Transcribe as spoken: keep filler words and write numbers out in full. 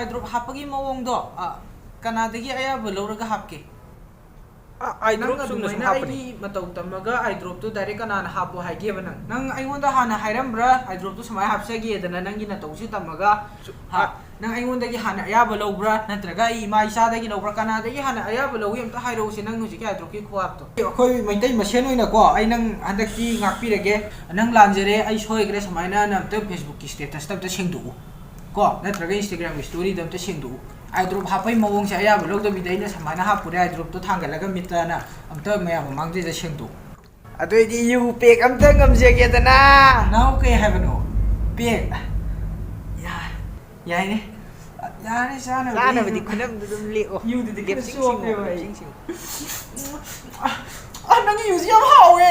ꯑꯥꯏ drop ꯍꯥꯞꯄꯒꯤ ꯃꯑꯣꯡꯗꯣ, ꯑ, ꯀꯅꯥꯗꯒꯤ ꯑꯌꯥꯕ ꯂꯧꯔꯒ ꯍꯥꯞꯀꯦ? ꯑꯥꯏ ꯅꯪ ꯗ꯭ꯔꯣꯞ ꯆꯨꯝꯅ ꯁꯨꯝ ꯑꯗꯨꯃꯥꯏꯅ ꯍꯥꯞꯄꯅꯤ꯫ ꯑꯩꯒꯤ ꯃꯇꯧ ꯇꯝꯃꯒ ꯑꯥꯏ ꯗ꯭ꯔꯣꯞꯇꯣ ꯗꯥꯏꯔꯦꯛ ꯀꯅꯥꯅ ꯍꯥꯞꯄꯣ ꯍꯥꯏꯒꯦꯕ? ꯅꯪ ꯅꯪ ꯑꯩꯉꯣꯟꯗ ꯍꯥꯟꯅ ꯍꯥꯏꯔꯝꯕ꯭ꯔꯥ ꯑꯥꯏ ꯗ꯭ꯔꯣꯞꯇꯣ ꯁꯨꯃꯥꯏꯅ ꯍꯥꯞꯆꯒꯦꯗꯅ? ꯅꯪꯒꯤ ꯅꯇꯧꯁꯤ ꯇꯝꯃꯒ, ꯍꯥ? ꯑ- ꯅꯪ ꯑꯩꯉꯣꯟꯗꯒꯤ ꯍꯥꯟꯅ ꯑꯌꯥꯕ ꯂꯧꯕ꯭ꯔꯥ, ꯅꯠꯇ꯭ꯔꯒ ꯑꯩ ꯏꯃꯥ ꯏꯆꯥꯗꯒꯤ ꯂꯧꯕ꯭ꯔꯥ? ꯀꯅꯥꯗꯒꯤ ꯍꯥꯟꯅ ꯑꯌꯥꯕ ꯂꯧꯏ? ꯑꯝꯇ ꯍꯥꯏꯔꯛꯎꯁꯦ, ꯅꯪ ꯍꯧꯖꯤꯛꯀꯤ ꯑꯥꯏ ꯗ꯭ꯔꯣꯞꯀꯤ ꯈꯨꯍꯥꯞꯇꯣ꯫ ꯑꯩꯈꯣꯏ ꯃꯩꯇꯩ ꯃꯁꯦꯟ ꯑꯣꯏꯅꯀꯣ, ꯑꯩ ꯅꯪ ꯍꯟꯗꯛꯇꯤ ꯉꯥꯛꯄꯤꯔꯒꯦ꯫ ꯅꯪ ꯂꯥꯟꯖꯔꯦ, ꯑꯩ ꯁꯣꯏꯈ꯭ꯔꯦ, ꯁꯨꯃꯥꯏꯅ ꯅꯪ ꯑꯝꯇ ꯐꯦꯁꯕꯨꯛꯀꯤ ꯁ꯭ꯇꯦꯇꯁꯇ ꯑꯝꯇ ꯁꯦꯡꯗꯣꯛꯎ ꯀꯣ, ꯅꯠꯇ꯭ꯔꯒ ꯏꯟꯁꯇꯥꯒ꯭ꯔꯥꯝꯒꯤ ꯁ꯭ꯇꯣꯔꯤꯗ ꯑꯝꯇ ꯁꯦꯡꯗꯣꯛꯎ꯫ ꯑꯥꯏ ꯗ꯭ꯔꯣꯞ ꯍꯥꯞꯄꯩ ꯃꯑꯣꯡꯁꯦ ꯑꯌꯥꯕ ꯂꯧꯗꯕꯤꯗ ꯑꯩꯅ ꯁꯨꯃꯥꯏꯅ ꯍꯥꯞꯄꯨꯔꯦ, ꯑꯥꯏ ꯗ꯭ꯔꯣꯞꯇꯣ ꯊꯥꯡꯒꯠꯂꯒ ꯃꯤꯠꯇꯅ ꯑꯝꯇ ꯃꯌꯥꯝ ꯃꯃꯥꯡꯗꯩꯗ ꯁꯦꯡꯗꯣꯛꯎ꯫ ꯑꯗꯨꯑꯣꯏꯗꯤ ꯌꯨ ꯄꯦꯛ ꯑꯝꯇ ꯉꯝꯖꯒꯦꯗꯅ꯫ ꯅꯥꯎ, ꯀꯩ ꯍꯥꯏꯕꯅꯣ? ꯄꯦꯛ? ꯌꯥ-, ꯌꯥꯏꯅꯦ꯫ ꯌꯥꯔꯦ, ꯆꯥꯅꯕꯗꯤ꯫ ꯆꯥꯅꯕꯗꯤ ꯈꯨꯅꯝꯗꯨ ꯑꯗꯨꯝ ꯂꯦꯛꯑꯣ꯫ ꯌꯨꯗꯨꯗꯤ ꯈꯔ ꯂꯦꯞꯁꯤꯡ ꯆꯣꯞꯄꯦꯕ ꯁꯤꯡꯉꯣ, ꯑꯩ꯫ ꯂꯦꯞꯁꯤꯡ ꯁꯤꯡꯉꯣ꯫ ꯑ, ꯅꯪꯒꯤ ꯌꯨꯁꯤ ꯌꯥꯝ ꯍꯥꯎꯋꯦ꯫